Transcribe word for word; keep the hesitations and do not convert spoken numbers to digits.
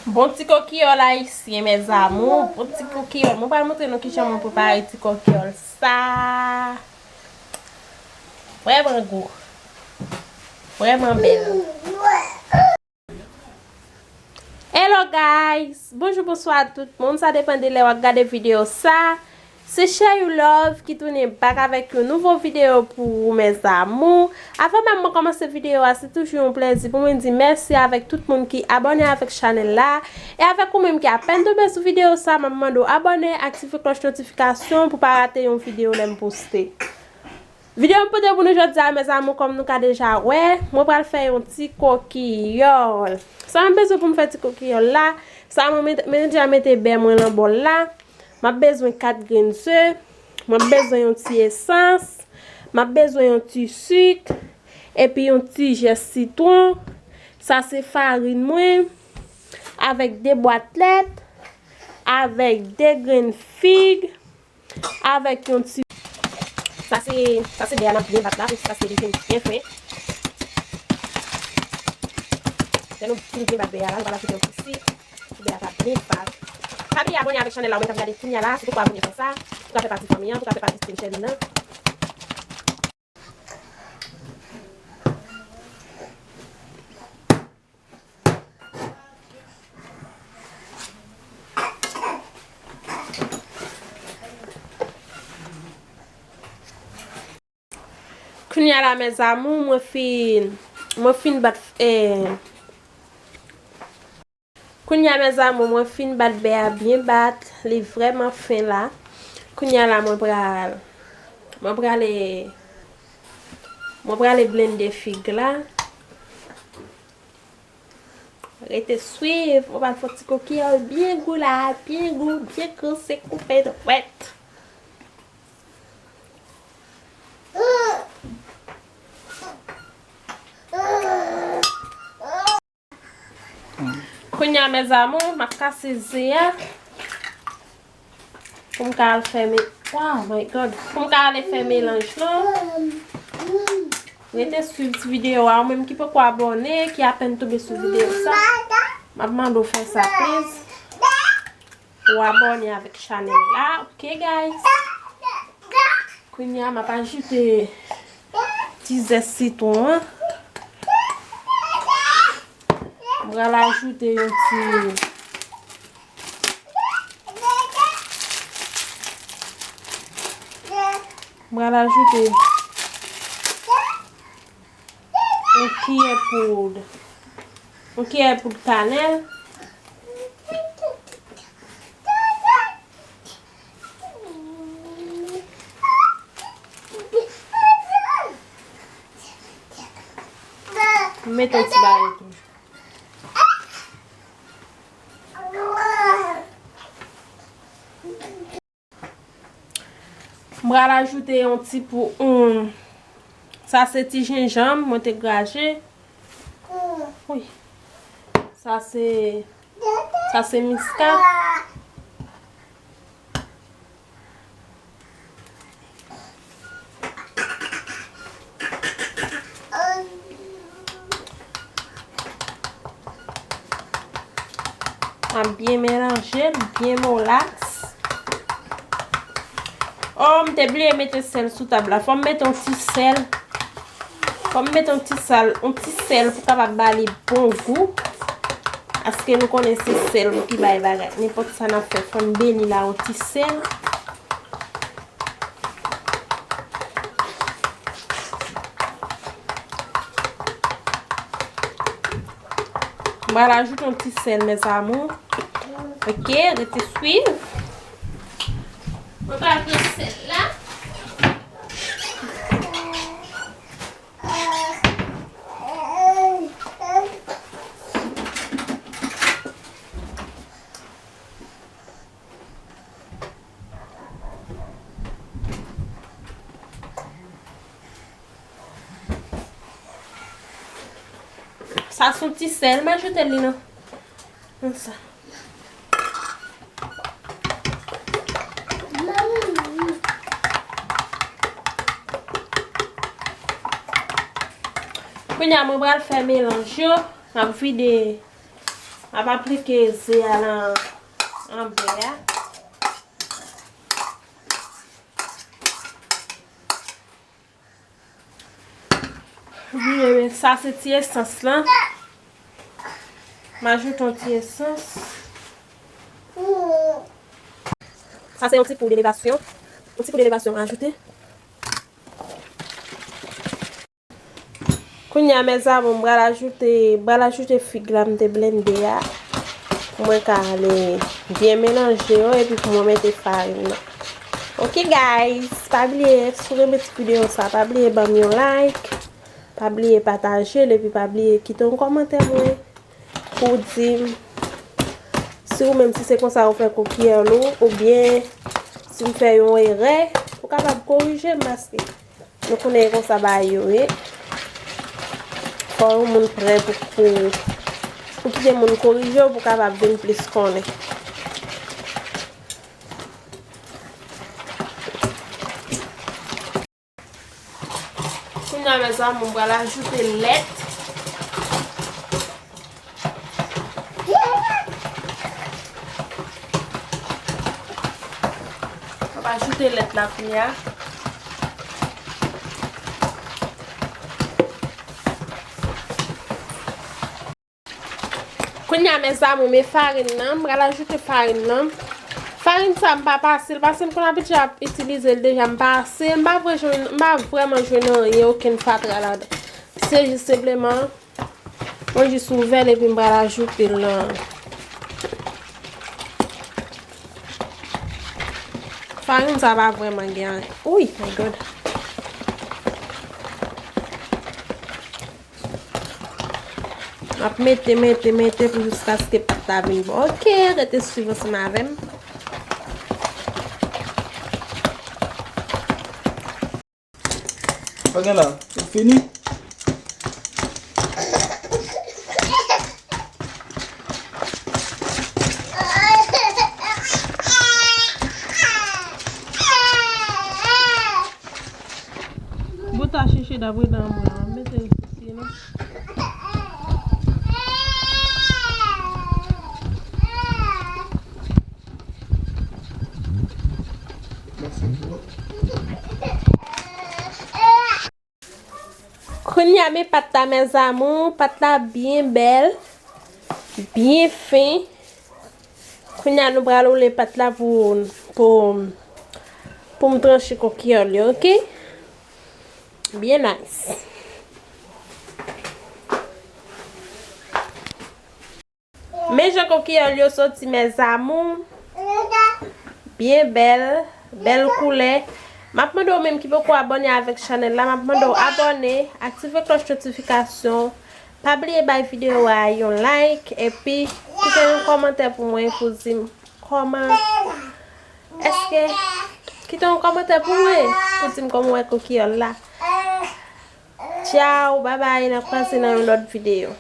Bon ti kokiyòl ayisyen, mes amours. Bon ti kokiyòl. Mwen pral montre nou kijan mwen prepare ti kokiyòl sa. Vrèman gou. Vrèman bèl. Hello guys! Bonjou, bonswa tout moun. Sa depann de lè w ap gade videyo sa. Se Share You Love ki tounen back avèk yon nouvo videyo pou ou, mes amours. Avan menm mwen kòmanse videyo a, se toujou yon plèzi pou mwen di mèsi avèk tout moun ki abòne avèk chanèl la. E avèk ou menm ki apèn tonbe sou videyo sa, m ap mande w abòne, aktive klòch notifikasyon pou pa rate yon videyo lè m poste. Videyo m pote pou nou jodi a, mes amours, kòm nou ka deja wè, mwen pral fè yon ti kokiyòl. Sa mwen bezwen pou m fè ti kokiyòl la, sa mwen mete, mwen deja mete bè mwen nan bòl la. M ap bezwen kat grenn ze, m ap bezwen yon ti esans, m ap bezwen yon ti sik, epi yon ti jès sitwon. Sa se farin mwen, avèk de bwat lèt, avèk de grenn fig, avèk yon ti. Sa se, sa se bè a n ap byen bat la, jiskaske li vin byen fre. Lè nou fin byen bat bè a la, nou pral ajoute yon ti sik pou bè a ka byen bat. Pa bliye abòne avèk chanèl la, ou mèt ap gade kounya la, si poko abòne fè sa, pou ka fè pati fanmi an, pou ka fè pati Team Sherline nan. Kounya la, mes amours, mwen fin, mwen fin bat, eh, kounya, mes amours, mwen fin bat bè a byen bat, li vrèman fen la. Kounya la, mwen pral, mwen prale, mwen prale blende fig la. Rete swiv, mwen pral fè ti kokiyòl byen gou la, byen gou, byen kous, se koupe dwèt. Kounya, mes amours, m ap kase ze a. Pou m ka al fè me-, oh my God. Pou m ka ale fè melanj lan. Rete swiv ti videyo a. Ou menm ki poko abòne, ki apèn tonbe sou videyo sa, m ap mande w fè sa, please. Ou abòne avèk chanèl la. Ok, guys. Kounya, m ap ajoute ti zès sitwon an. M pral ajoute yon ti, m pral ajoute yon kiyè poud, yon kiyè poud kanèl. Mete yon ti bagay tou. M pral ajoute yon ti pou, um, sa se ti jenjanm mwen te graje. Wi. Sa se, sa se miska. M ap byen melanje l, byen molaks. Oh, m te bliye mete sèl sou tab la. Fò m mete yon ti sèl. Fò m mete yon ti sal, yon ti sèl pou kapab ba li bon gou. Paske nou konnen se sèl ki bay bagay. Nenpòt sa n ap fè, fò n beni l a yon ti sèl. M pral ajoute yon ti sèl, mes amours. Ok, rete swiv. Mwen pral pran sèl la. Sa se yon ti sèl, m ajoute li nan, nan sa. Kounye a, mwen pral fè melanj yo. M ap vide M ap aplike ze a nan, nan bè a. Wi, men sa se ti esans lan. M ajoute yon ti esans. Sa se yon ti poud elevasyon. Yon ti poud elevasyon m ajoute. Kounye a, mes amours, m pral ajoute, m pral ajoute fig la m te blende a. Pou mwen ka ale byen melanje yo epi pou mwen mete farin nan. Ok guys, pa bliye, si w renmen ti videyo sa, pa bliye ban m yon like, pa bliye pataje l epi pa bliye kite yon kòmantè mwen pou w di m si ou menm si se konsa ou fè koukiyòl ou, oubyen si m fè yon erè, ou kapab korije m paske nou konnen e konsa bagay yo ye. Fò yon moun prè pou, pou, pou kite moun korije w pou w kapab vin plis konnen. Kounye a, mes amours, m pral ajoute lèt. M ap ajoute lèt la kounye a. Kounye a, mes amours, men farin nan, m pral ajoute farin nan. Farin sa, m pa pase l, paske m konn abitye ap itilize l deja, m pase, m pa vre jwenn, m pa vrèman jwenn anyen, okenn fatra ladan. Se jis senpleman, mwen jis ouvè l epi m pral ajoute l nan. Farin sa pa vrèman gen anyen. Ui, my God. M ap mete, mete, mete pou jiskaske pat la vin bon. Ok, rete swiv ansanm avè m. Sa gen la, ou fini? Bouta chèche dapre dan mwen an, mete sisi non. Kounye a, men pat la, mes amours, pat la byen bèl, byen fen. Kounye a, nou pral woule pat la pou, pou, pou m tranche koukiyòl yo, ok? Byen nice. Men jan koukiyòl yo soti, mes amours. Byen bèl, bèl koulè. M ap mande w menm ki poko abòne avèk chanèl la, m ap mande w abòne, aktive klòch notifikasyon. Pa bliye bay videyo a yon like, epi kite yon kòmantè pou mwen pou di m kòman, èske, kite yon kòmantè pou mwen, pou di m kòman w wè koukiyòl la. Tchao, babay, n ap kwaze nan yon lòt videyo.